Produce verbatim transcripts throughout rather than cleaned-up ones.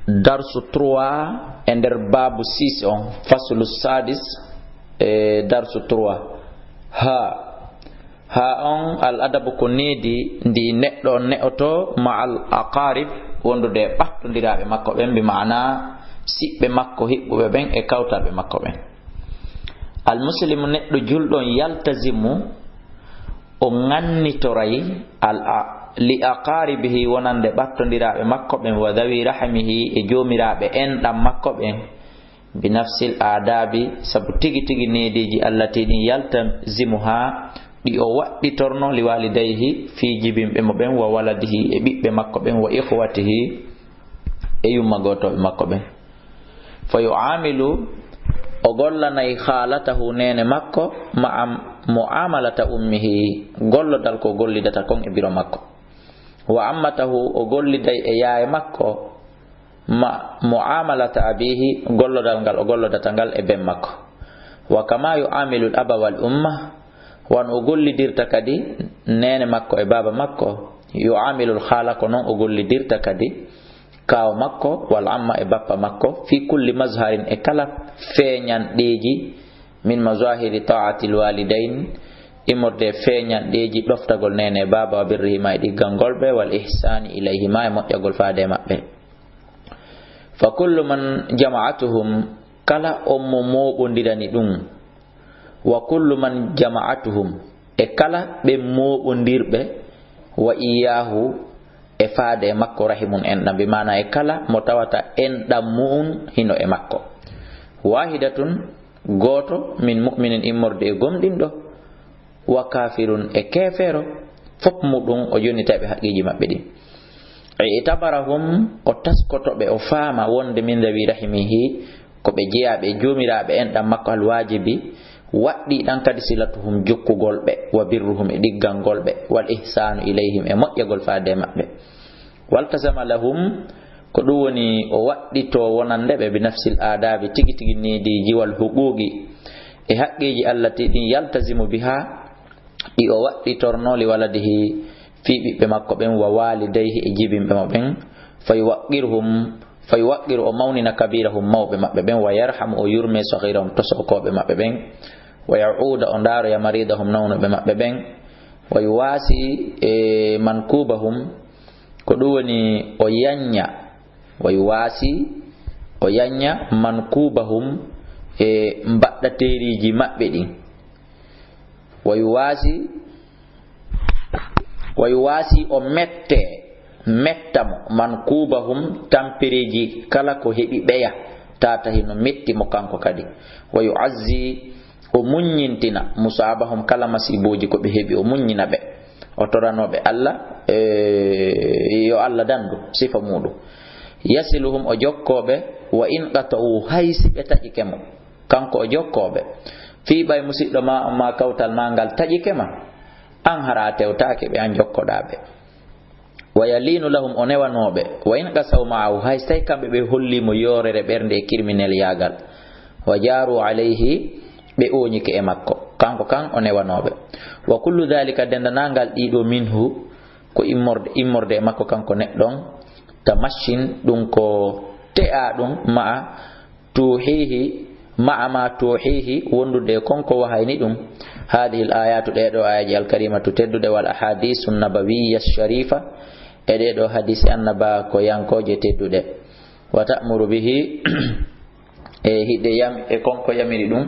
Darsu trois e nder baabu six on, faslu sadis e darsu trois. Ha, ha on al adabu ko needi ndi neɗɗo on ne'oto ma al aqarib, wondude e ɓattondiraaɓe makko ɓen, bi maana siɓɓe makko hiɓɓuɓe ɓen e kawtalɓe makko ɓen. Al muslimu, neɗɗo julɗo on, yaltazimu, o ŋannitoray al a-, li aqaribihi, wonande ɓattondiraaɓe makko ɓen, wa dhawi rahimihi, e joomiraaɓe enɗam makko ɓen, bi nafsil aadabi, sabu tigi tigi neediiji allati ɗin yaltazimuha, ɗi o waɗɗitorno li walidayhi, fii jibinɓe mo ɓen, wa waladihi, e ɓiɓɓe makko ɓen, wa ikhwatihi, e yumma gootooɓe makko ɓen. Fa yu'amilu, o gollanay khalatahu, neene makko, ma'a mu'amalata ummihi, gollodal ko gollidata kon e biro makko. Wa ammatahu, o golliday e yaaye makko, ma mu'amalata abihi, gollodal ngal o gollodata ngal e ben makko. Wa kama yu'amilu al-aba wal umma, wano o gollidirta kadi neene makko e baaba makko, yu'amilu al-khala, ko non o gollidirta kadi kaaw makko, wal amma, e bappa makko, fi kulli mazharin, e kala feeñanɗeeji, min mazahiri ta'atil walidayn, immorde e feeñanɗeeji ɗoftagol neene e baaba, wa birrihima, e ɗiggangol ɓe, wal ihsani ilayhima, e moƴƴagol faade e maɓɓe. Fa kullu man jama'atuhum, kala on mo mooɓondirani ɗum, wa kullu man jama'atuhum, e kala ɓen mooɓondirɓe, wa iyahu, e faade e makko, rahimun, enɗam, bi maana e kala mo tawata enɗam mu'un hino e makko. Wahidatun, gooto, min mu'minin, immorde e gomɗinɗo, wa kafirun, e keefeero, fop muɗum o jonnitay ɓe haqqeeji maɓɓe ɗin. E itabarahum, o taskoto ɓe, o faama wonde min dhawi rahimihi, ko ɓe jeyaaɓe e joomiraaɓe enɗam makko alwaajibi, waɗɗii ɗan kadi silatuhum, jokkugol ɓe, wa birruhum, e ɗiggangol ɓe, wal ihsanu ilayhim, e moƴƴagol faade e maɓɓe. Waltazama lahum, ko ɗum woni o waɗɗitoo wonande ɓe, bi nafsil aadabi, tigi tigi neediiji, wal huquuqi, e haqqeeji allati ɗin yaltazimu biha, ɗi o waɗɗitorno li waladihi, fii ɓiɓɓe makko ɓen, wa walidayhi, e jibinɓe mo ɓen, fa yuwaqqiruhum, fa yuwaqqiru, o mawnina, kabirahum, mawɓe maɓɓe ɓen, wa yarhamu, o yurme, saghirahum, tosokooɓe maɓɓe ɓen, wa ya'uda, o ndaaroya, maridahum, nawnuɓe maɓɓe ɓen, wa yuwasi, e, mankubahum, ko ɗum woni o yanña, wa yuwasi, o yanña, mankubahum, e mbaɗɗateeriiji maɓɓe ɗin. Wa yuwasi, wa yuwasi, o mette, metta mo, mankubahum, tampereeji kala ko heɓi ɓeya, tata hino metti mo kanko kadi. Wa yu'azzi, o muññintina, musabahum, kala masiibooji ko ɓe heɓi, o muññina ɓe. O toranoo ɓe Allah, e, yo Allah dandu sifa muɗum. Yasiluhum, o jokkoo ɓe, wa in qata'u, hay si ɓe taƴike mo. Kanko o jokkoo ɓe. Fii ɓay musiɗɗo ma on maa kawtal maa ngal taƴike ma, an hara a tewtaake ɓe, an jokkoɗaa ɓe. Wa yalinu lahum, o newanoo ɓe. Wa in qasaw ma'ahu, hay si tawi kamɓe ɓe hollii mo yoorere ɓernde e kirminelyaagal. Wa jaaru alayhi, ɓe ooñike e makko. Kanko kan o newanoo ɓe. Wa kullu dhalika, dendanangal ɗiɗo, minhu, ko immorde, immorde e makko kanko neɗɗo on, tamashin, ɗum ko te'a ɗum, ma'a tuhihi, ma'a ma tuhihi, wondude e kon ko wahayni ɗum, hadhihi al ayatu, ɗee ɗoo ayaji al karimatu tedduɗe, wal ahadisu nabawiyya sharifa, e ɗee ɗoo hadisi annaba ko yankooje tedduɗe. Wa ta'muru bihi, e hiɗe yam-, e kon ko yamiri ɗum.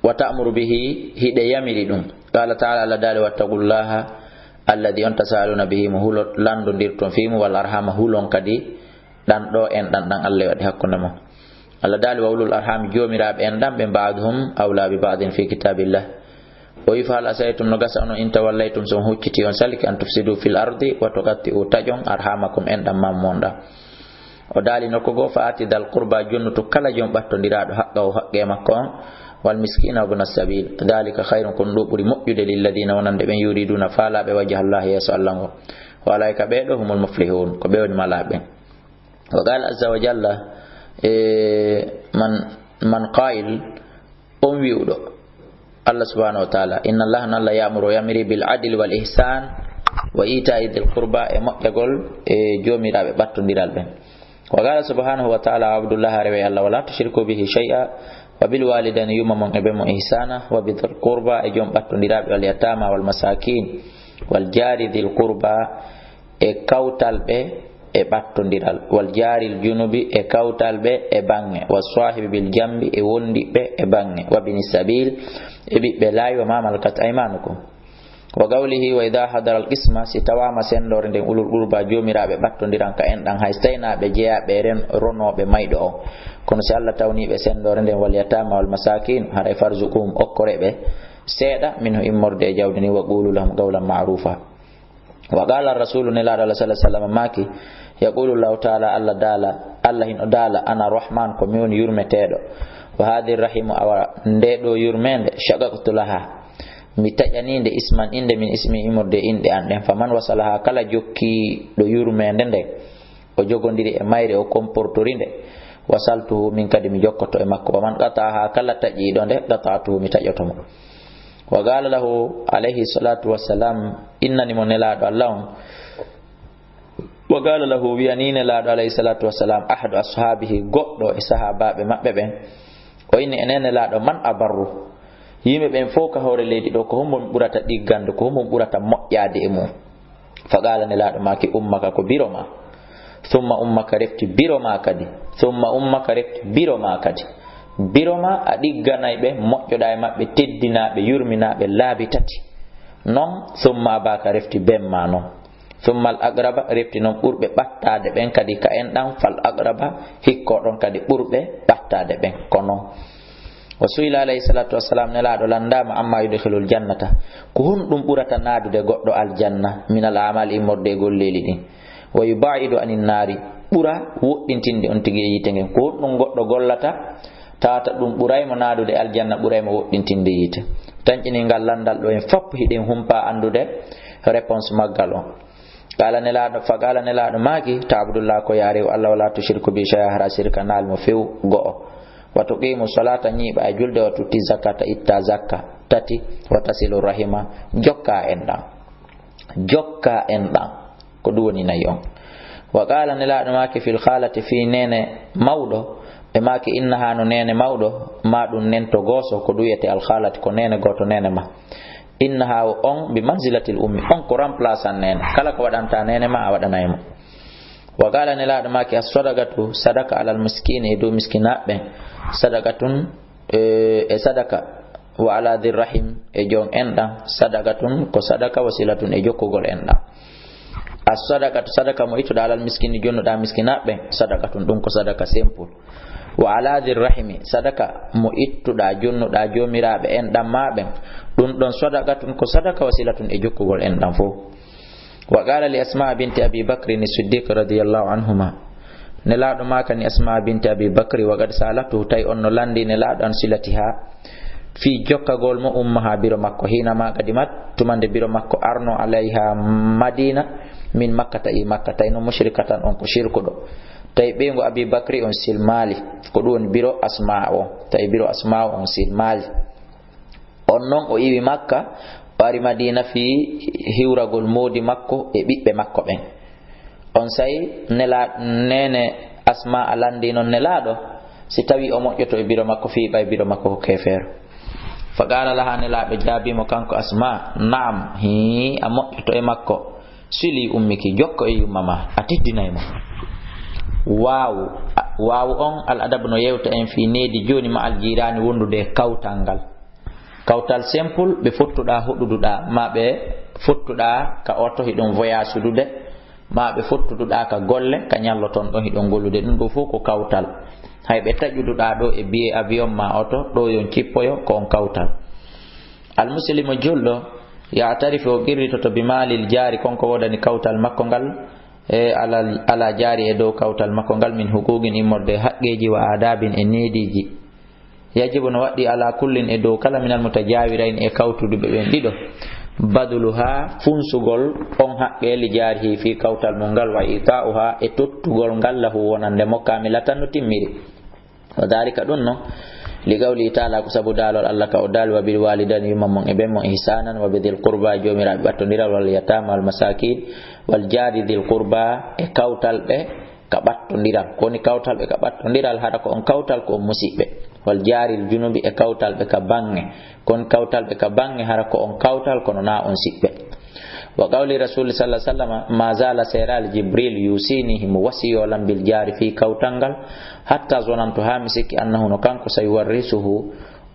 Wa ta'muru bihi, hiɗe yamiri ɗum. Qala ta'ala, Allah daali, wattaqullaha alladhi, on, tasaaluna bihi, mo hulo-, lanndondirton fii mum, wal arhama, hulon kadi ɗan ɗoo enɗan ɗan Allah waɗi hakkunde mon. Allah daali, wa ulul arhami, joomiraaɓe enɗan ɓen, ba'duhum awla bi ba'din fi kitabillah. O wi, fa hal asaytum, no gasa onon, in tawallaytum, so on hucciti, on salike, an tufsidu fil ardi, wa tuqatti'u, taƴon, arhamakum, enɗan man mon ɗan. O daali nokku goo, fa ati dal qurba, jonnutu kala jom ɓattondiraaɗo, haqqahu, haqqe makko on, wal miskina, wa ibna sabil, dhalika khayrun, ko ɗum ɗoo ɓuri moƴƴude, lilladhina, wonande ɓen, yuriduna, faalaaɓe, wajha Allahi, yeeso Allah ngo. Wa ulaika, ɓee ɗoo, humul muflihun, ko ɓe woni malaaɓe ɓen. Wa qala azza wa jalla, e, man, man qail, on wi'uɗo, Allah subhanahu wa ta'ala, inna Allah, no Allah, ya'muru, o yamiri, bil adli wal ihsan, wa ita'i dhil qurba, e moƴƴagol e joomiraaɓe ɓattondiral ɓen. Wa qala subhanahu wa ta'ala, "Wa'budullaha, rewe Allah, wa la tushriku bihi shay'a, wa bil walidayni, yumma mon e ben mon, ihsana, wa bi dhil qurba, e jom ɓattondiraaɓe, wal yatama, wal masakin, wal jari dhil qurba, e kawtal ɓe e ɓattondiral, wal jaril junubi, e kawtal ɓe e bange, was sahibi bil jambi, e wondiɓe e bange, wa bini sabil, e ɓiɓɓe laayi, wa ma malakat aymanukum." Wa qawlihi, "Wa idha hadara al qisma", si tawama sendore nden, "ulul qurba", jomiraɓe ɓattondiran ka enɗan, hay so tawno ɓe jeyaɓe ren-, ronoɓe mayɗo o. Kono si Allah tawniɓe sendore nden, "wal yatama wal masakin", haray "farzuquhum", okkore ɓe seeɗa, "minhu", immorde e jawdi ni, "wa qulu lahum qawlan ma'rufa." Wa qala rasulu, nelaɗo Allah sallallahu alaihi wasallam maaki, "Yaqulu Allahu ta'ala", Allah daala, Allah hino daala, "Ana rahman", ko mi woni yurmeteɗo. "Wa hadhihi rahimu", awa nde ɗo yurmende, "shaqaqtu laha", mi taƴani nde, "isman", inde, "min ismi", immorde e inɗe an ɗen. "Faman wasalaha", kala jokki ɗo yurmende nde, o jogodiri e mayre, o comportori nde, "wasaltuhu", min kadi mi jokkoto e makko. "Wa man qata'aha", kala taƴiɗo nde, "qata'tuhu", mi taƴoto mo. Wa qala lahu alayhi salatu wassalam, innani mo nelaɗo Allah on. Wa qala lahu, wiyani nelaɗo alayhi salatu wassalam, ahadu ashabihi, goɗɗo e sahabaɓe maɓɓe ɓen, o inni, enen nelaɗo, "Man abarru?" Yimɓe ɓen fof ka hoore leydi ɗo, ko hombo mi ɓurata ɗiggande, ko hombo mi ɓurata moƴƴaade e mum? Fa qala, nelaɗo maaki, "Ummaka", ko biro ma. "Thumma ummaka", refti biro ma kadi. "Thumma ummaka", refti biro ma kadi. Biro ma a ɗigganay ɓe, moƴƴoɗa e maɓɓe, teddina ɓe, yurmina ɓe laabi tati. Non, "thumma abaka", refti ben ma non. "Thumma al aqraba", refti non ɓurɓe ɓattaade ɓen kadi ka enɗan, "fal aqraba", hikko ɗon kadi ɓurɓe ɓattaade ɓen. Ko non. Wa su'ila alayhi salatu wassalam, nelaɗo landama, "Amma yudkhilul jannata", ko honɗum ɓurata naadude goɗɗo aljanna, "minal a'mali", immorde e golleeli ɗin, "wa yuba'idu anin naari", ɓura woɗɗintinde on tigi e yiite ngen. Ko honɗum goɗɗo gollata tawata ɗum ɓuray mo naadude aljanna, ɓuray mo woɗɗintinde yiite? Tanƴini ngal landal ɗo, en fop hiɗen humpa anndude réponse maggal on. Qala nelaɗo, fa qala nelaɗo maaki, "Ta'budullah", ko ya rew Allah, "wa la tushriku bi shay'a", hara sirkanaali mo few go'o. "Wa tuqimu salata", ñiiɓa e julde, "wa tu'ti zakata", itta zakka. Tati, "wa tasilu rahima", jokka enɗan. Jokka enɗan. Ko ɗum woni nayi on. Wa qala nelaɗo maaki, "Fil khalati", fi nene mawɗo, ɓe maaki, "Innaha", no nene mawɗo, ma ɗum nento gooso, ko ɗum wiyete al khalati, ko nene gooto nene ma. "Innaha", o on, "bi manzilatil ummi", on ko remplaçant nene. Kala ko waɗanta nene ma, a waɗanay mo. Wa qala nelaɗo maaki, "As-sadaqatu", sadaka, "alal miskini", e dow miskinaɓe, "sadaqatun", e, e sadaka, "wa ala dhir rahim", e jon enɗan, "sadaqatun", ko sadaka, "wa silatun", e jokkugol enɗan. "As-sadaqatu", sadaka mo ittuɗa, "alal miskini", jonnuɗa miskinaɓe, "sadaqatun", ɗum ko sadaka simple. "Wa ala dhir rahimi", sadaka mo ittuɗa, jonnuɗa jomiraɓe enɗan ma ɓen, ɗum ɗon, "sadaqatun", ko sadaka, "wa silatun", e jokkugol enɗan fof. Wa qala li Asma binti Abi Bakri ni Siddiq radiyallahu anhuma. Nelaɗo maakani Asma binti Abi Bakri, wa qad salatu, tawi on no landi nelaɗo an silatiha. Fi jokkagol mo ummaha biro makko. Hina ma qadimat, tuma nde biro makko arno alayha Madina, min Makkata i Makka. Tawi no mushrikatan on ko shirkuɗo. Tawi ɓeyngu Abi Bakri on silmali. Ko ɗum woni biro Asma o. Tawi biro Asma o on silmali. On non o iwi Makka, o ari Madina fii hiwragol moodi makko e ɓiɓɓe makko ɓen. On say nela-, neene Asma a landi non nelaaɗo, si tawi o moƴƴoto e biro makko fii ɓay biro makko ko keefeero. Fa qaala laha, nelaaɗo jaabii mo kanko Asma, "Na'am, hii, a moƴƴoto e makko. Sili ummiki, jokko e yumma ma, a teddinay mo." Waawu, waawu on, al adabu no yewta en fii needi jooni ma al jiiraani wondude e kawtal ngal. Kawtal simple, ɓe fottuɗaa hoɗuduɗaa, ma ɓe fottuɗaa ka oto hiɗon voyage sudude, ma ɓe fottuduɗaa ka golle, ka ñalloton ɗon hiɗon gollude. Ɗum ɗo fof ko kawtal. Hay ɓe taƴuduɗaa ɗo e billet avion ma oto, ɗo yon cippoyo, ko on kawtal. Al muslimu julɗo, ya'tarifu, o qirritoto bi maalil jaari, kon ko woodani kawtal makko ngal, e ala, ala jaari e dow kawtal makko ngal, min huquqin, immorde e haqqeeji, wa aadabin, e neediiji. Yajibu, no waɗɗi, ala kullin, e dow kala, minal mutajaawirayni, e kawtuduɓe ɓen ɗiɗo, badluha, funsugol on haqqe, li jaarihi, fii kawtal mum ngal, wa ita'uha, e tottugol ngal, lahu, wonande mo, kaamilatan, no timmiri. Wa dhalika, ɗum non, li qawlihi ta'ala, ko sabu daalol Allah ka o daali, "Wa bil walidayni", yumma mon e ben mon, "ihsanan", wa bi dhil qurba, joomiraaɓe ɓattondiral, wal yatama, wal masakin, wal jaari dhil qurba, e kawtal ɓe ka ɓattondiral. Ko woni kawtal ɓe ka ɓattondiral, hara ko on kawtal ko on musiɓɓe. Wal jaaril junubi, e kawtal ɓe ka baŋŋe. Ko woni kawtal ɓe ka baŋŋe, hara ko on kawtal kono na on siɓɓe. Wa qawli Rasul sallallahu alaihi wasallam, ma zala seeraali Jibril yusini, himo wasiyo lan bil jaari fii kawtal ngal, hatta zonantu, haa mi sikki, annahu, no kanko, sayuwarrisuhu,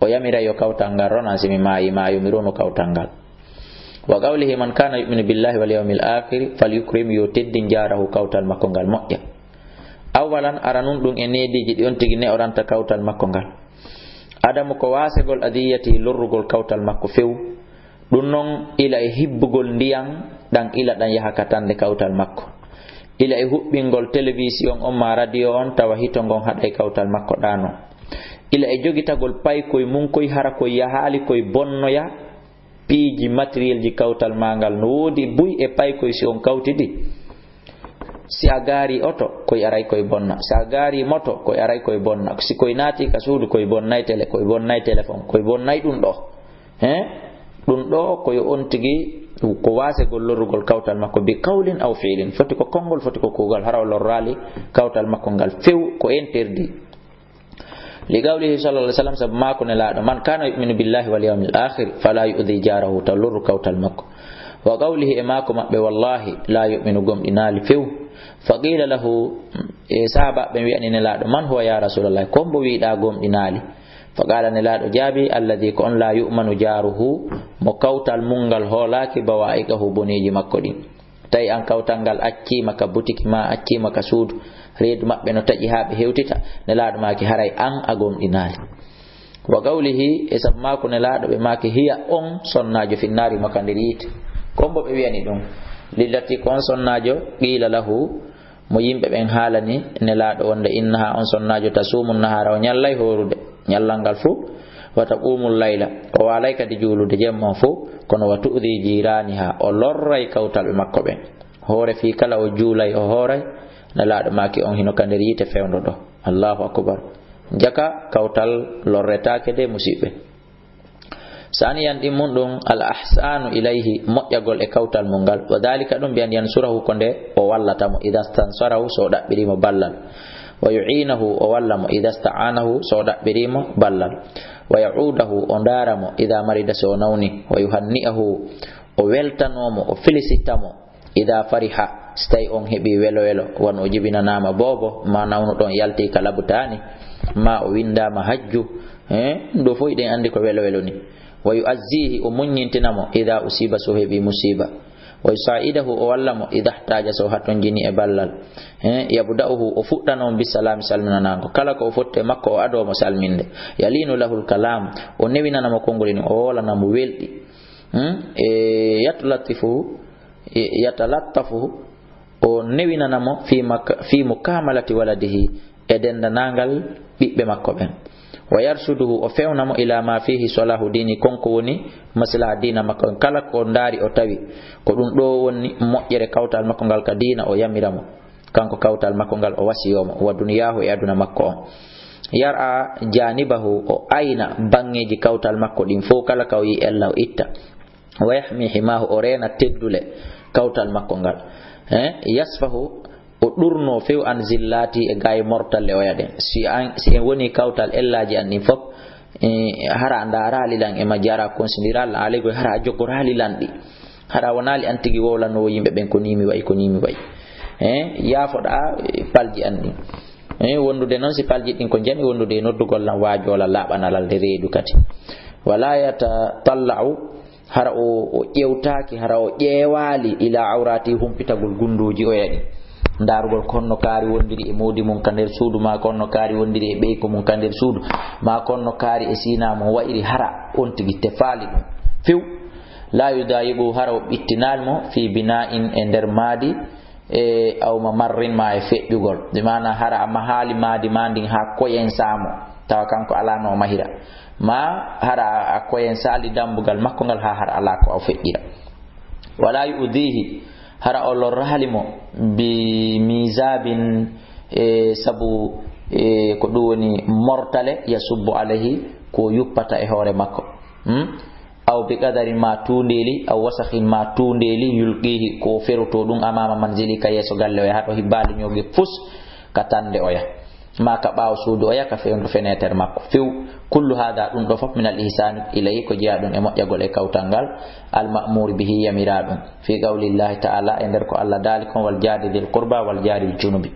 o yamira yo kawtal ngal ronan si mi maayi, maayo mi ronu kawtal ngal. Wa qawlihi, man kana yu'minu billahi wal yawmil akhir falyukrim, yo teddin jaarahu, kawtal makko ngal moƴƴa. Awwalan, aranun ɗum e neediiji ɗi on tigi ne'oranta kawtal makko ngal. Adamu ko waasegol adiyati, lorrugol kawtal makko few. Ɗum non ila e hibbugol ndiyan ɗan, ila ɗan yaha ka tande kawtal makko. Ila e huɓɓingol telewisiyon on ma radiyo on tawa hito ngon haɗay kawtal makko ɗaano. Ila e jogitagol paykoy mun koy, hara koy yahaali koy bonnoya piiji, materiel ji kawtal ma ngal no woodi buy e paykoy si on kawtidi. Si a gaari oto, koy aray koy bonna. Si a gaari moto, koy aray koy bonna. Si koy naati ka suudu, koy bonnay tele, koy bonnay telefon, koy bonnay ɗum ɗo. He? Ɗum ɗo ko yo on tigi, ko waasegol lorrugol kawtal makko bi qawlin aw fi'lin. Foti ko konngol, foti ko kuugal. Hara o lorraali kawtal makko ngal few, ko interdit. Li qawlihi sallallahu alaihi wasallam, sabu maako Nelaaɗo, man kana yu'minu billahi wal yawmil akhir fala yu'dhi jarahu, taw lorru kawtal makko. Wa qawlihi, e maako maɓɓe, wallahi la yu'minu, gomɗinaali few. Fa qila lahu, e sahaaba ɓen wi'ani Nelaaɗo, man huwa ya Rasulallah, ko mbo wi'ɗa gomɗinaali? Fa qala, Nelaaɗo jaabi, alladhi, ko on la yu'manu jaruhu, mo kawtal mun ngal hoolaaki bawa'iqahu, boneeji makko ɗin. Tawi an kawtal ngal acciima ka butiki ma, acciima ka suudu, reedu maɓɓe no taƴi haa ɓe hewtita, Nelaaɗo maaki haray an a gomɗinaali. Wa qawlihi, e sabu maako Nelaaɗo ɓe maaki, hiya, on sonnaajo, finnaari mo ka nder yiite. Ko mbo ɓe wi'ani ɗum? Lillati, ko on sonnaajo, qila lahu, mo yimɓe ɓen haalani Nelaaɗo wonde, innaha, on sonnaajo, tasuumu nahara, o ñallay hoorude ñallal ngal fow, wa taqumul layla, o waalay kadi juulude jemma on fow, kono wa tu'dhi jiraniha, o lorray kawtalɓe makko ɓen. Hoore fii kala o juulay, o hooray, Nelaaɗo maaki on hino ka nder yiite fewndo ɗo. Allahu akbar. Jaka kawtal lorretaake de, musiɓɓe. Saniyan ɗin mun ɗum, al ahsanu ilayhi, moƴƴagol e kawtal mun ngal. Wa dhalika, ɗum bi an yansurahu, ko nde o wallata mo, idha stansarahu, so o ɗaɓɓiri mo ballal. Wa yu'inahu, o walla mo, idha sta'anahu, so o ɗaɓɓiri mo ballal. Wa ya'udahu, o ndaara mo, idha marida, so o nawni. Wa yuhanni'ahu, o weltanoo mo, o félicita mo, idha fariha, si tawi on heɓi welo welo, wano o jibinanaama boobo, ma nawnuɗon yalti ka labutaani, ma o windaama hajju, eh, ɗum ɗo fof eɗen anndi ko welo welo ni. Wa yu'azzihi, o muññintina mo, idha usiba, so heɓi musiba. Wa yusa'idahu, o walla mo, idha ihtaja, so hatonjini e ballal. Eh, yabda'uhu, o fuɗɗana on bisalami, salminanaango. Kala ko o fotti e makko, o adoo mo salminde. Yalinu lahul kalam, o newinana mo konngol ni, o woolana mo welɗi. Hmm? E yatulatifu, e yatalattafu, o newinana mo fi maka-, fi mukamalati waladihi, e dendanangal ɓiɓɓe makko ɓen. Wa yarshuduhu, o fewna mo, ila ma fihi salahu dini, kon ko woni maslaha diina makko on. Kala ko ndaari o tawi ko ɗum ɗo woni moƴƴere kawtal makko ngal ka diina, o yamira mo. Kanko kawtal makko ngal o wasiyo mo, wa duniyahu, e aduna makko on. Yar'a janibahu, o ayna bangeeji kawtal makko ɗin fow, kala ka o yi ella o itta. Wa yahmi himahu, o reena teddule kawtal makko ngal. Eh, yasfahu, o ɗurno few an zillati, e gaay mortalle oya ɗen. Si an, si en woni kawtal ellaaji an ɗin fof, eh, hara a ndaaraali lan e majji, hara a konsindiral lan, alay goy hara a jogoraali lan ɗi. Hara a wonaali an tigi wowlanoowo yimɓe ɓen ko nii mi wa'i, ko nii mi wa'i. Eh, yaafoɗaa, eh, palji an ɗin. Eh, wondude noon si palji ɗin ko njami, wondude e noddugol lan, waajoola laaɓanalal nde reedu kadi. Wala yatatalla'u, hara o, o ƴewtaaki, hara o ƴeewaali ila awrati, humpitagol gunndooji oya ɗin. Ndaarugol ko honno kaari wondiri e moodi mum ka nder suudu, maa ko honno kaari wondiri e ɓeyko mum ka nder suudu, maa ko honno kaari e siinaa mum wa'iri, hara on tigi tefaali ɗum few. La yudayiqu, hara o ɓittinaali mo, fi bina'in, e nder maadi, e aw mamarrin, ma e feƴƴugol. Bi maana hara a mahaali maadi ma ndin haa koyen saamo, tawa kanko alaa no o mahira. Ma hara a koyen saali dambugal makko ngal haa hara alaa ko a feƴƴira. Wala yu'dhihi, hara o lorraali mo bi mizabin, e sabu, e ko ɗum woni mortale, yasubbu alayhi, ko yuppata e hoore makko. Hmm? Aw bi qadarin, ma tuundeeli, aw wasakhin, ma tuundeeli, yulqihi, ko o feroto ɗum, amama manzili, ka yeeso galle o, yaha to hibbaali ñooge fus, ka tannde oya, maa ka ɓaawo suudu oya, ka fewndo feneeter makko. Few, kullu haada, ɗum ɗo fof, min al ihsaani ilayhi, ko jeyaa ɗum e moƴƴagol e kawtal ngal, al ma'muuri bihi, yamiraa ɗum, fi qawlillahi ta'ala, e nder ko Allah daali kon, wal jaari dil qurba, wal jaari junubi.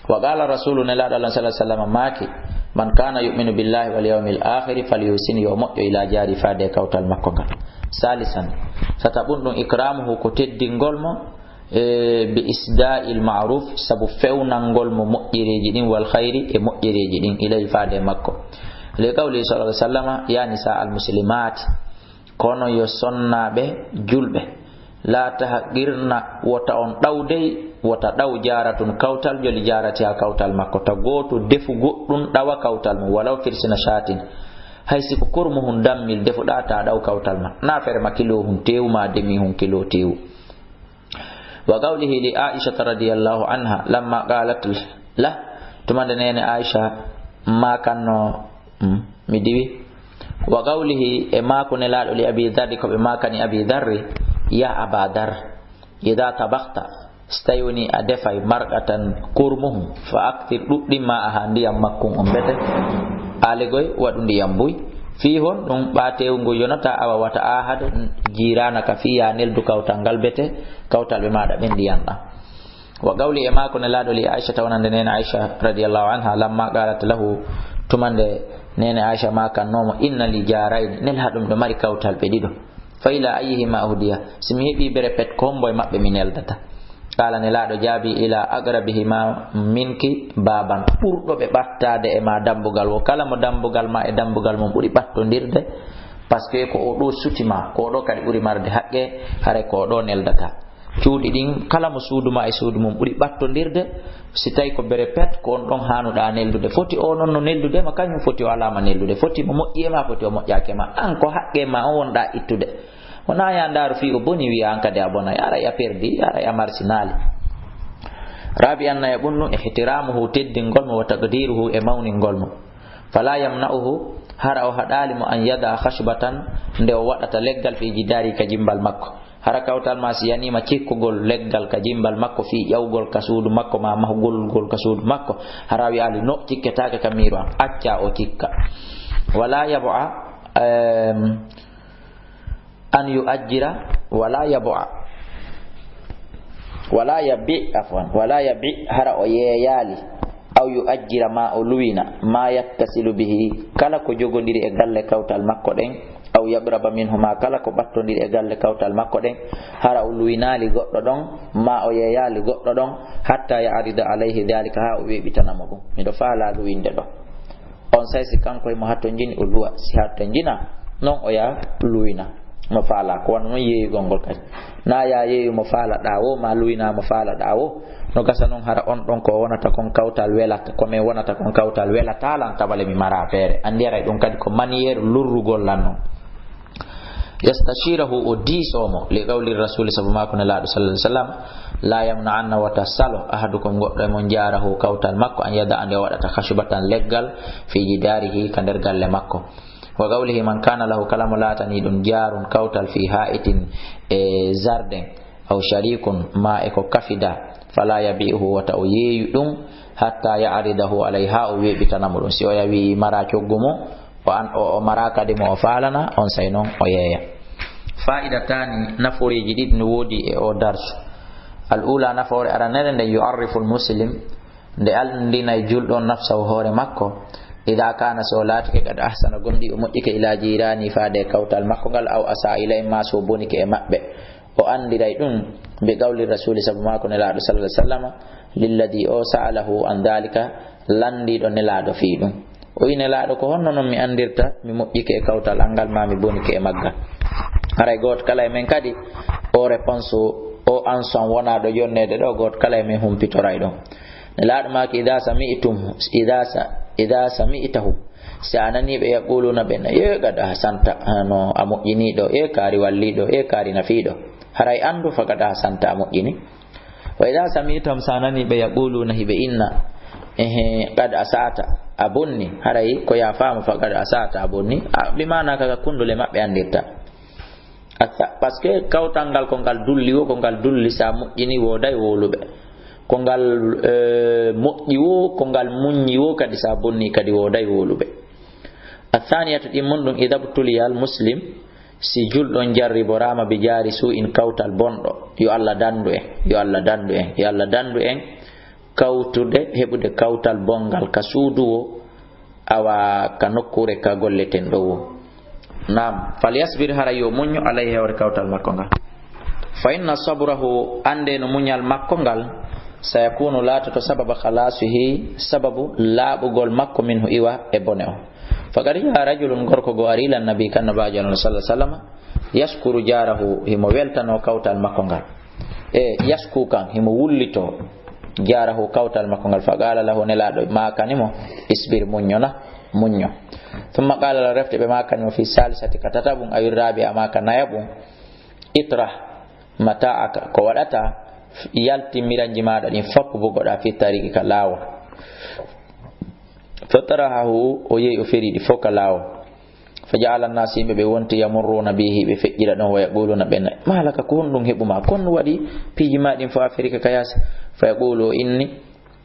Wa qaala rasuulu, nelaaɗo Allah sallallahu alaihi wasallam maaki, man kaana yu'minu billahi wal yawmil aakhiri, falyuhsin, yo moƴƴo, ila jaari, faade e kawtal makko ngal. Saalisan, tataɓun ɗum, ikraamuhu, ko teddingol mo, e, bi isdaa'il ma'ruuf, sabu fewnangol mo moƴƴereeji ɗin, wal khayri, e moƴƴereeji ɗin, ilayhi, faade e makko. Li qawli sallallahu alaihi wasallam, ya nisaa al muslimaati, kono yo sonnaaɓe julɓe, laa tahqirna, wota on ɗaw dey, wota ɗaw jaaratun kawtal, joli jaarati haa kawtal makko, ta gooto defu goɗɗum ɗawa kawtal mum, walaw firsina shaatin, hay si ko kormuhun dammil defuɗaa, ta ɗaw kawtal ma, na fere ma kilo hun teewu, ma demi hun kilo teewu. Wa qawlihi li Aishata radiyallahu anha, lamma qalat lah, tuma nde neene Aisha maakanno, mm, mi diwi. Wa qawlihi, e maaku nelaaɗo, li Abi Dharri, ko ɓe maakani Abi Dharri, ya Aba Dhar, idha tabakhta, si tawi woni a defay marqatan kurmuhun, fa akthir, ɗuɗɗin ma aha ndiyam makkun on bete, aaligoy waɗu ndiyam buy. Fii hon ɗum ɓaateewu ngu yonata, awa wata ahad jiiraanaka, fii ya neldu kawtal ngal bete, kawtal ɓe maaɗa ɓen ndiyan ɗan. Wa qawli, e maako nelaaɗo, li Aisha, wonande neene Aisha radiyallahu anha, lamma qalat lahu, tuma nde neene Aisha maakannoo mo, inna li jaarayni, nelaaɗo miɗo mari kawtal ɓe ɗiɗo. Fa ila ayyihima uhdiya, si mi heɓi bere pet, ko hombo e maɓɓe mi neldata? Qala, nelaaɗo jaabi, ila aqrabihima minki baban, ɓurɗo ɓe ɓattaade e ma dambugal wo, kala mo dambugal ma e dambugal mum ɓuri ɓattondirde, parce que ko o ɗo suti ma, ko o ɗo kadi ɓuri marde haqqe, haray ko o ɗo neldata. Cuuɗi ɗin, kala mo suudu ma e suudu mum ɓuri ɓattondirde, si tawi ko bere pet, ko on ɗon haanuɗaa neldude. Foti o non no neldude ma, kañum foti o alaa ma neldude. Foti mo moƴƴi e ma, foti o moƴƴaaki e ma. An ko haqqe ma on wonɗaa ittude. Wonaa ya ndaaru fii o boni, wiya an kadi a bonay. Aray a perdi, aray a marsinaali. Rabi'an, nayaɓun ɗum, ihtiramuhu, teddingol mo, wa taqdiruhu, e mawningol mo. Fala yamna'uhu, hara o haɗaali mo, an yada khashbatan, nde o waɗata leggal, fi jidari, ka jimbal makko. Hara kawtal ma si yaniima cikkugol leggal ka jimbal makko fii ƴawgol ka suudu makko, ma mahgol ngol ka suudu makko, hara wi'aali no cikketaake ka miiro am, acca o cikka. Wala yab'a, em, an yu'ajjira, wala yab'a. Wala yabi, afwan, wala yabi, hara o yeeyaali. Aw yu'ajjira, ma o luwina, ma yattasilu bihi, kala ko jogondiri e galle kawtal makko ɗen, aw yaqraba minhuma, kala ko ɓattondiri e galle kawtal makko ɗen, hara o luwinaali goɗɗo ɗon, ma o yeeyaali goɗɗo ɗon, hatta ya'rida alayhi dhalika, haa o weeɓitana mo ɗum. Miɗo faalaa luwinde ɗo. On say si kanko e mo hattonjini, o luwa. Si hattonjina, non o yaa luwina. Mo faalaa, ko wano non yeeyugol ngol kadi. Na yaa yeeyu mo faalaɗaa wo, ma luwina mo faalaɗaa wo. No gasa non hara on ɗon ko wonata kon kawtal welata, ko men wonata kon kawtal welata lan, tabale mi mara feere. Anndi aray ɗum kadi ko maniyeeru lurrugol lan non. Yastashirahu, o diisoo mo, li qawli rasuli, sabu maako nelaaɗo sallallahu alaihi wasallam, la yamna'anna, wata salo, ahadukum, goɗɗo e mon, jaarahu, kawtal makko, an yada, nde o waɗata, khashbatan, leggal, fi jidarihi, ka nder galle makko. Wa qawlihi, man kana lahu, kala mo laatani ɗum, jarun, kawtal, fi ha'itin, e zarden, aw sharikun, ma e ko kafida, fala yabi'uhu, wata o yeeyu ɗum, hatta ya'ridahu alayhi, haa o weeɓitana mo ɗum. Si o yawi mara coggu mo, o an-, o, o mara kadi mo o faalana, on say non o yeeya. Fa'idataani, naforeeji ɗiɗi no woodi e o darsu. Al ula, nafoore aranere nde, yu'arrifu al muslim, nde anndinay julɗo on nafsahu hoore makko, ida kana, so o laatike, qad ahsana, gomɗi o moƴƴike, ila jirani, faade e kawtal makko ngal, aw asa ilayhim, ma so bonike e maɓɓe. O anndiray ɗum bi qawli rasuli, sabu maako nelaaɗo sallallahu alaihi wasallam, lilladi o sa'alahu an dhalika, lanndiiɗo nelaaɗo fii ɗum. O wi nelaaɗo, ko honno non mi anndirta mi moƴƴike e kawtal an ngal, ma mi bonike e maggal? Haray gooto kala e men kadi, o réponse o, o anson wonaa ɗo yonneede ɗo, gooto kala e men humpitoray ɗon. Nelaaɗo maaki, ida sami'tum, ida sa-, ida sami'tahu, si a nanii ɓe, yaquluna, ɓe na, "Ee, qad ahsanta, hano a moƴƴinii ɗo, ee, kaari wallii ɗo, ee, kaari nafii ɗo." Haray anndu, faqad ahsanta, a moƴƴini. Wa ida sami'tahum, si a nanii ɓe, yaquluna, hiɓe inna, "Ehe, qad asata, a bonni." Haray ko ya faamu, faqad asata, a bonni. A, bi maana ka, ka kundule maɓɓe anndirta. Asa-, parce que kawtal ngal ko ngal dulli wo, ko ngal dulli, si a moƴƴini, wooday wowluɓe. ko ngal, eh, moƴƴi wo, ko ngal muññi wo, kadi sa bonni kadi wooday woluɓe. Athaniyatu, ɗimmun ɗum, idha btuliya al muslim, si julɗo on jarriboraama bi jaari suu'in, kawtal bonɗo, yo Allah dandu en, yo Allah dandu en, yo Allah dandu en kawtude, heɓude kawtal bonngal ka suudu wo, awa ka nokkuure ka golleten ɗo wo. Naam, falyasbir, hara yo muñño, alayhi, hewre kawtal makko ngal. Fa inna sabrahu, annde no muñal makko ngal, sayakunu, laatoto, sababa khalasihi, sababu laaɓugol makko, minhu, iwa e bone o. Faqad jaa rajulun, gorko goo ari, ila nabi, kan nabaajo Allah sallallahu alaihi wasallam, yashkuru jarahu, himo weltano kawtal makko ngal. E yashku kan, himo wullito jarahu, kawtal makko ngal. Faqala lahu, Nelaaɗo maakani mo, isbir, muñño na, muñño. Thumma qala lahu, refti ɓe maakani mo, fi salisati, ka tataɓun, awi rabi'a, maa ka nayaɓun, itrah mata'aka, ko waɗata, yaltin miranji maaɗa ɗin fof bugoɗa fi tariqi ka laawol. Fatarahahu, o yehi o feri ɗi fof ka laawol. Faja'ala an-nas, yimɓe ɓe wonti, yamurruna bihi, ɓe feƴƴira ɗon, wa yaquluna, ɓe na, ma laka, ko honɗum heɓu ma? Kon waɗi piiji ma ɗin fof a feri ka yaasi? Fa yaqulu, o inni,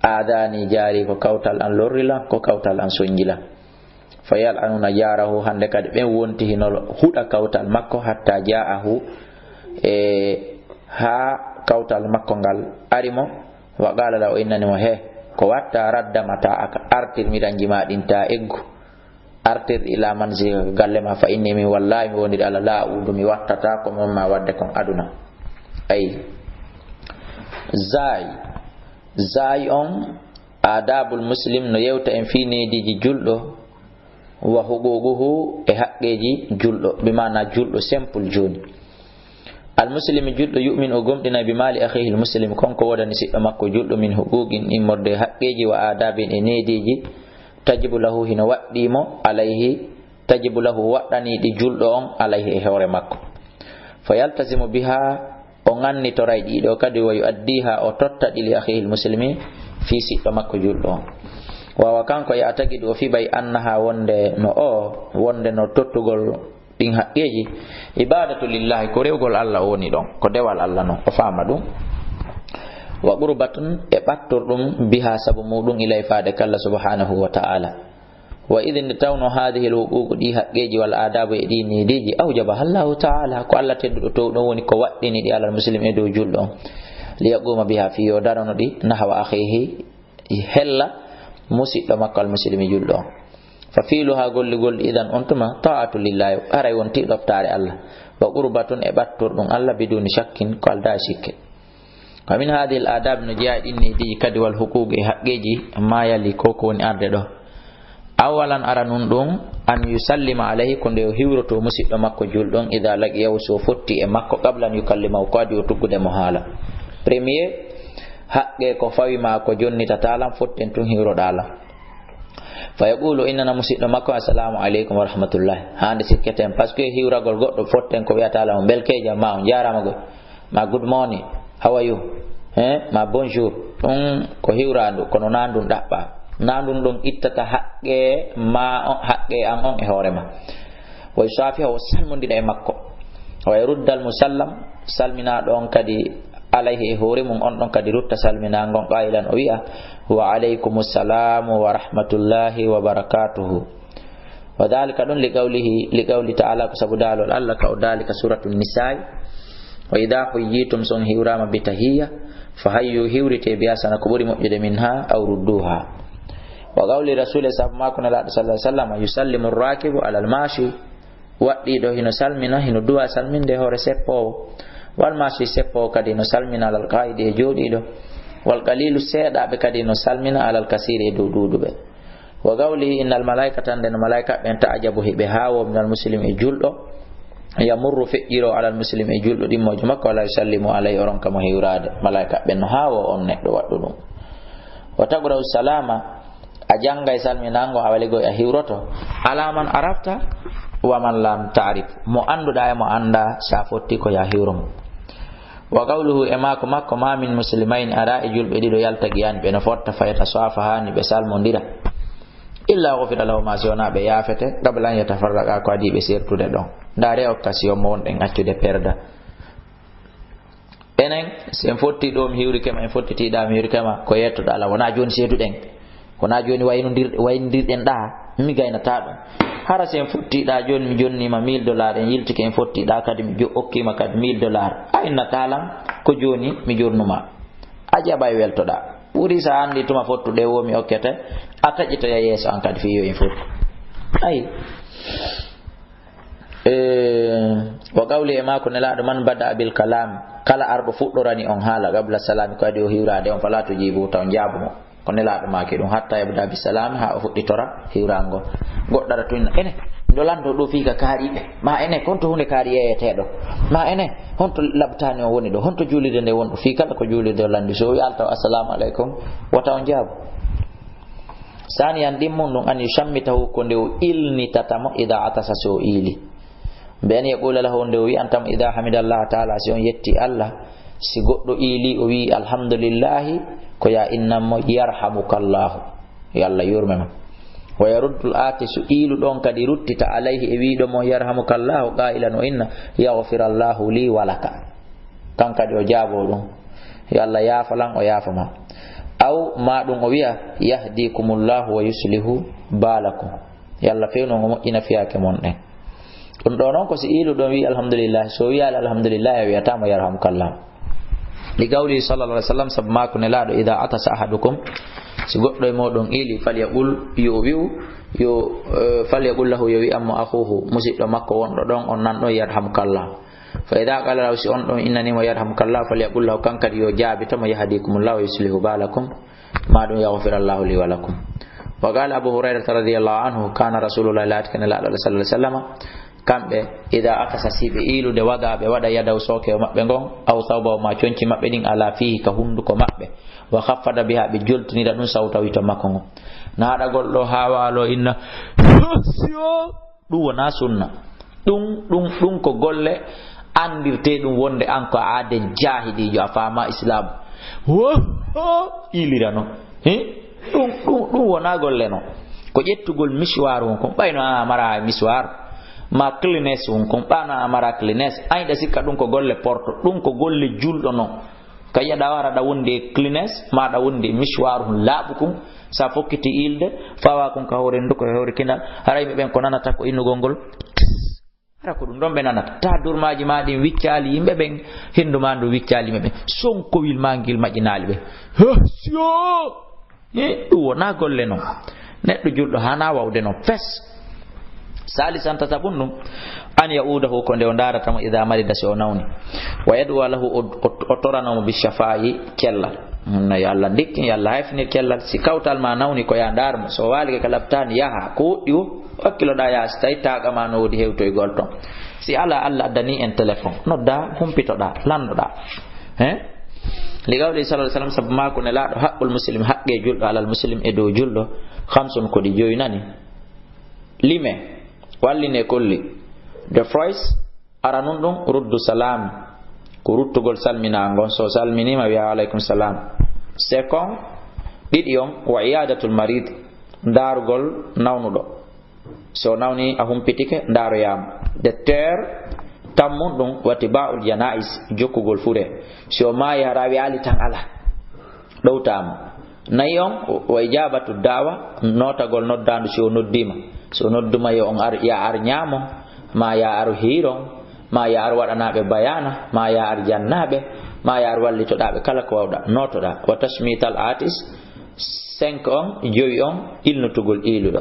adani jari, ko kawtal an lorri lan, ko kawtal an sonji lan. Fa yal'anuna jarahu, hande kadi ɓen wonti hino huɗa kawtal makko, hatta ja'ahu, e, haa kawtal makko ngal ari mo. Wa qala lahu, o innani mo, he, ko watta, radda mata'aka, artir miranji ma ɗin, ta eggu, artir ila manzilika, galle ma, fa inni, min wallahi, mi woniri Allah, la a'udu, mi wattata ko mi wonma wadde kon aduna. Ay. Zay. Zay on, adabul muslim, no yewta en fii neediiji julɗo, wa huququhu, e haqqeeji julɗo, bi maana julɗo simple jooni. Al muslimi, julɗo, yu'min, o gomɗinay, bi mali akhihi al muslim, kon ko woodani siɗɗo makko julɗo, min huquqin, immorde e haqqeeji, wa adabin, e neediiji, tajibu lahu, hino waɗɗii mo, alayhi, tajibu lahu, waɗɗanii ɗi julɗo on, alayhi, e hoore makko. Fa yaltazimu biha, o ngannitoray ɗiɗo kadi, wa yu'addiha, o totta ɗi, li akhihil muslimi, fii siɗɗo makko julɗo on. Wa huwa, kanko, ya'taqidu, o fiɓay, annaha, wonde no o, wonde no tottugol ɗin haqqeeji, ibadatu lillahi, ko rewgol Allah o woni ɗon, ko dewal Allah non, o faama ɗum. Wa qurbatun, e ɓattorɗum, biha, sabu muɗum, ilay, faade ka Allah subhanahu wa ta'ala. Wa idh, nde tawno, hadhihi al-huquq, ɗi haqqeeji wal adabu e ɗi neediiji, awjabaha Allahu ta'ala, ko Allah tedduɗo towɗo woni ko waɗɗini ɗi alal muslim e dow julɗo on, li yaquma biha, fii yo darano ɗi, nahwa akhihi, hella musiɗɗo makko al muslimi julɗo on. Fa fi'luha, golligol ɗi, idan, on tuma, ta'atu lillahi, haray wonti ɗoftaare Allah, wa qurbatun, e ɓattorɗum Allah, biduni shakkin, ko aldaa e sikke. Wa min hadhihi al adab, no jeyaa e ɗin neediiji kadi, wal huquqi, e haqqeeji, ma yali, ko ko woni arde ɗo. Awalan, aranun ɗum, an yusallima alayhi, ko nde o hiwroto musiɗɗo makko julɗo on, idha laqiyahu, so o fotti e makko, qabla an yukallimahu, ko adi o tuggude mo haala. Premier haqqe ko fawi ma ko jonnitata lan, fotten tun hiwroɗa lan. Fa yaqulu, innana musiɗɗo makko, assalamu aleykum wa rahmatullahi. Hande sikketen, parce que hiwragol goɗɗo fotten ko wi'ata lan, on belkeja ma, on jarama go. Ma good morning, how are you? Eh? Ma bonjour. Ɗum ko hiwrandu, kono na ndun ɗaɓɓa. Na ndun ɗon ittata haqqe ma on, haqqe an on e hoore ma. Wa yusafiha, o salmondira e makko. Wa yaruddal musallam, salminaɗo on kadi alayhi e hoore mum, on ɗon kadi rutta salminangon, qailan, o wi'a, wa alaykumus salamu wa rahmatullahi wa barakatuhu. Wa dhalika, ɗum, li qawlihi, li qawli ta'ala, ko sabu daalol Allah ka o daali ka Suratu Nisa'i, wa idha huyyitum, so on hiwrama, bi tahiyya, fa hayyu, hiwrite, bi ahsana, ko ɓuri moƴƴude, minha, aw rudduha. Wa qawli Rasuli, sabu maako Nelaaɗo sallallahu alaihi wasallam, yusallimu rakibu alal mashi, waɗɗiiɗo hino salmina, hino duwa salminde hoore seppoowo. Wal mashi, seppoowo kadi hino salmina, alal qaidi, e jooɗiiɗo. Wal qalilu, seeɗaaɓe kadi hino salmina, alal kasiri, e dow ɗuuɗuɓe. Wa qawlihi, innal malaikata, nden malaika ɓen, ta'jabu, hiɓe haawo, minal muslim, e julɗo, yamurru, feƴƴiro, alal muslim, e julɗo ɗimmoojo makko, wala yusallimu alayhi, o ronka mo hiwraade. Malaika ɓen no haawo on neɗɗo waɗɗo ɗum. Wa taqra'u salama, a janngay salminango, a waligoy a hiwroto, ala man arafta wa man lam ta'rif, mo annduɗa e mo annda, sa fotti ko ya hiwro mo. Wa qawluhu, e maako makko, ma min muslimayni, ara e julɓe ɗiɗo, yaltaqiyani, ɓe no fotta, fa yatasafahani, ɓe salmondira, illa ghufira lahuma, si wona ɓe yaafete, qabla an yatafarraqa, ko adii ɓe sertude ɗon. Ndaare occasion mo wonɗen accude perda. Enen, si en fotti ɗo, mi hiwrike ma, en fottiti ɗa, mi hiwrike ma, ko yettoɗa Allah, wona jooni seeduɗen. Wona jooni waynondir-, waynondirɗen ɗa, mi gaynataa ɗum. Hara si en fotti ɗa jooni, mi jonni ma mille dollars, en yiltike, en fotti ɗa kadi, mi jo-, okki ma kadi mille dollars. A innataa lan, ko jooni mi jonnuma. A jaɓay weltoɗa. Ɓuri sa anndi tuma fottuɗe wo mi okkete, a taƴitoya yeeso an kadi fii yo en fottu. Ayi. Eh, wa qawli e maako Nelaaɗo, "Man bada'a bil kalam," kala arɗo fuɗɗorani on haala, "qabla salami," ko adi o hiwraade on, "fala tujibu," taw njaabu mo. Ko Nelaaɗo maaki ɗum, "hatta yabda bi salami," haa o fuɗɗitora hiwraango. Goɗɗo ara tun inna, "Ene, miɗo lanndoo ɗo fii ka kaariiɓe. Ma ene, honto huunde kaari yeeyeteeɗo? Ma ene, honto labtaani on woni ɗo? Honto juulirde nde woni ɗo?" Fii kala ko juulirde o lanndi, so o wi alta o, "Assalamu aleykum," wota on njaabu. Saniyan ɗimmun ɗum, an yushammitahu, ko nde o ilnitata mo, ida atasa, so o iili. Bi an yaqula lahu, nde o wi'anta mo, ida hamidallaha taala, si on yetti Allah, si goɗɗo iili, o wi'i, "Alhamdulillahi," ko ya innan mo, "Yarhamukallahu, yo Allah yurme ma." Wa yaruddul atisu, iiluɗo on kadi ruttita, alayhi, e wi'uɗo mo, "Yarhamukallahu," qailan, o inna, "Yaghfirallahu li wa laka." Kan kadi o jaabo ɗum, "Yo Allah yaafo lan, o yaafo ma." Aw ma ɗum o wi'a, "Yahdikumullahu wa yuslihu balakum." Yo Allah fewnu on, o moƴƴina fiyaake mon ɗen. Ɗum ɗo noon ko si iiluɗo on wi'i alhamdulillah, so wi'aali alhamdulillah, a wi'ataa mo yarhamukallah. Li qawlihi sallallahu alaihi wasallam, sabu maako Nelaaɗo, "Idha atasa ahadukum," si goɗɗo e mooɗon iili, "falyaqul," yo o wi'u, yo, eh, "falyaqul lahu," yo wi'an mo, "akhuhu," musiɗɗo makko wonɗo ɗon, on nan ɗon, "yarhamukallah." "Fa idha qala lahu," si on ɗon innani mo, "yarhamukallah," "falyaqul lahu," kan kadi yo jaabito mo, "yahdikumullah wa yuslihu balakum," ma ɗum, "Yaghfirallahu li wa lakum." Wa qala Abu Hurairata radiyallahu anhu, kana Rasulullah, laati ko Nelaaɗo Allah sallallahu alaihi wasallam, kamɓe, "Idha atasa," si ɓe iilude, "wada," ɓe waɗa, "yadahu," sooke o maɓɓe ngon, "aw thawbahu," ma conci maɓɓe ɗin, "ala fihi," ka hunduko maɓɓe, "wa khaffada biha," ɓe joltinira ɗum, "sawtahu," yito makko ngon. Naaɗagol ɗo haa waalo inna, "Siyo!" Ɗum wonaa sunna. Ɗum, ɗum, ɗum ko golle anndirtee ɗum wonde an ko aaden jaahidiijo, a faamaa Islaam. Wo, ho, iilira non. He? Ɗum, ɗum, ɗum wonaa golle non. Ko ƴettugol misuwaaru on kon, ɓayno an a maraa misuwaaru. Ma Kleenex on kon, ɓayno an a maraa Kleenex. An hiɗa sikka ɗum ko golle porto, ɗum ko golle julɗo non. Ka yi'aɗa wara ɗa wondi e Kleenex, ma ɗa wondi e misuwaaru hun laaɓu kun, sa fokkiti iilde, fawa kun ka hoore ndu ko e hoore kinal, haray ɓe ɓen ko nanata ko innugol ngol. Hara ko ɗum ɗon ɓe nanata. Ta durmaaji ma ɗin wiccaali yimɓe ɓen, hindu ma ndu wiccaali yimɓe ɓen. Sonkowil ma ngil maƴinaali ɓe. He, siyo! He, ɗum wonaa golle non. Neɗɗo julɗo hana wawde non fes. Salisan, tatabun ɗum, an ya'udahu, ko nde o ndaarata mo, ida marida, si o nawni. Wa yad'u lahu, o, o, o torano mo bi shafa'i, cellal. No yo Allah ndikkin, yo Allah hayfinir cellal. Si kawtal ma nawni ko ya ndaar mo. So waalike ka labtaani, yaha, ko woɗɗi wo, wakkiloɗa yaha, si tawi taaqa ma no woodi hewtoygol ton. Si ala, Allah addani en téléphone. Nodda, humpitoɗa, landoɗa. He? Li qawli sallallahu alaihi wasallam, sabu maako Nelaaɗo, "Haqqul muslim," haqqe julɗo, "alal muslim," e dow julɗo, "khamsun," ko ɗi joyi nani. Lime, walline kolli. The first, aranun ɗum, ruddu salam, ko ruttugol salminaango. So salminiima, wi'a, "Wa alaikum salam." Second, ɗiɗi on, wa iyadatul marid, ndaarugol nawnuɗo. So nawni a humpitike, ndaaroyaa mo. The third, tammun ɗum, wa tiba'ul janais, jokkugol fure. Si o maayi, hara wi'aali tan ala. Ɗowtaa mo. Nayi on, wa ijabatu da'wa, nootagol noddaandu si o noddiima. Si o nodduma, yo on ar, ya ar ñaamo, ma ya ar hiiron, ma ya ar waɗanaaɓe bayaana, ma ya ar jannaaɓe, ma ya ar wallitoɗaaɓe, kala ko wawɗa, nootoɗa. Wa tashmital atis, cinq on, jowi on, ilnutugol iiluɗo.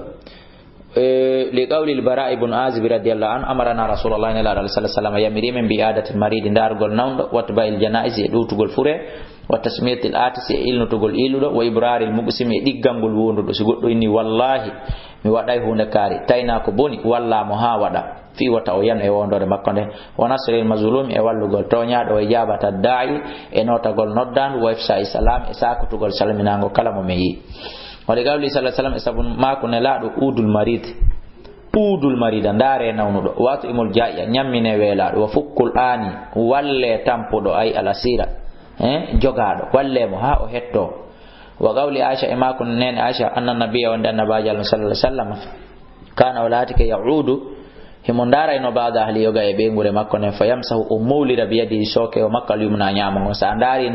Eh, li qawli al-Bara ibn Azib radiyallahu anhu, amarana Rasulullah, Nelaaɗo alayhi salatu wasalam yamiri men bi iyadatil maridi, ndaarugol nawɗo, wa tiba'il janaiz, e ɗowtugol fure, wa tashmitil atis, e ilnutugol iiluɗo, wa ibraril muqsim, e ɗiggangol wonduɗo. Si goɗɗo inni, "Wallahi, mi waɗay huunde kaari," tayna ko boni, walla mo haa waɗa, fii wata o yanu e wondoore makko nde, wa nasril mazlum, e wallugol tooñaaɗo, wa ijabata da'i, e nootagol noddaandu, wa ifsha'i salam, e saakotugol salminaango kala mo mi yi'i. Wa li qawli sallallahu alaihi wasallam, e sabu maako Nelaaɗo, "Udul marid." Udul marida, ndaare nawnuɗo. Wa at'imul ja'i'a, ñammine weelaaɗo. Wa fukkul ani, walle tampuɗo, ay al asira. Eh, jogaaɗo, walle mo haa o hetto. Wa qawli Aisha, e maako neene Aisha, anna nabiyya, wonde Annabaajo Allah sallallahu alaihi wasallam, kana, o laatike, ya'udu, Himo ndaarayno baada ahli yoga e ɓeynguure makko nden, fa yamsahu, o mowlira biyadihi sooke o makko al yumna ñaamo ngon. Sa ndaari